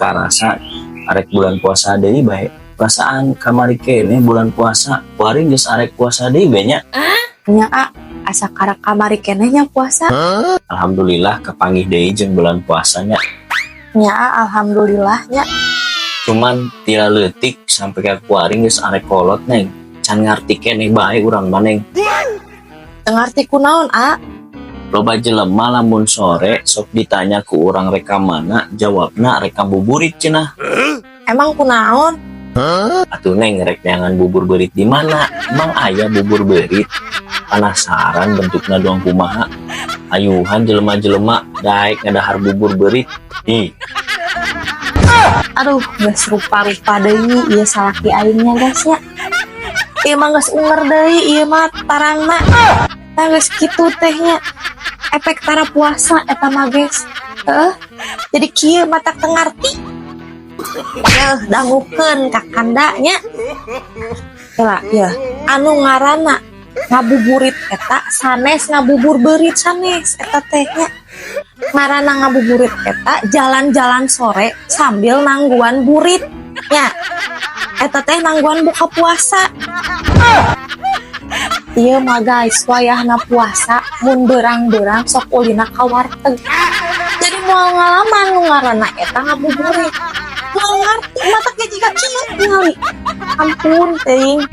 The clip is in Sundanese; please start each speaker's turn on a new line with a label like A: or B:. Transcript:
A: Karasa arek bulan puasa deui bae. Perasaan kamari keneh bulan puasa, kuari geus arek puasa deui bae nya.
B: Nya a, asa karak kamari keneh nya puasa.
A: Alhamdulillah kapanggih deui jeung bulan puasanya.
B: Nya a, alhamdulillah nya.
A: Cuman tila leutik sampai ka kuari geus arek kolot, Neng. Can ngarti keneh bae urang mah, Neng.
B: Teu ngarti kunaon, a?
A: Loba jelema lamun sore sok ditanya ku urang rek ka mana, jawabna rek ngabuburit cenah.
B: Emang kunaon?
A: Atuh Neng, rek neangan bubur beurit di mana? Emang aya bubur beurit? Penasaran bentukna doang kumaha. Ayuhan jelema-jelema daek ngadahar bubur beurit. Ih.
B: Aduh, geus rupa-rupa deui ieu salaki aingnya, guys, nya. Ieu mah geus unger deui ieu mah tarangna. Nah, geus kitu teh nya. Efek tara puasa eta mah, guys. Heeh. Jadi kieu mata teu ngarti. Yeuh, dangukeun kakanda nya. Heula, ya, anu ngaranna ngabuburit eta sanes ngabubur beurit, sanes eta teh nya. Ngaranna ngabuburit eta jalan-jalan sore sambil nangguan burit nya. Eta teh nangguan buka puasa. Ieu mah, guys, wayahna puasa mun beurang-beurang sok ulina ka warteg. Jadi moal ngalaman nu ngaranna eta ngabuburit. Moal ngarti matak ge jiga kieu tingali. Ampun teuing.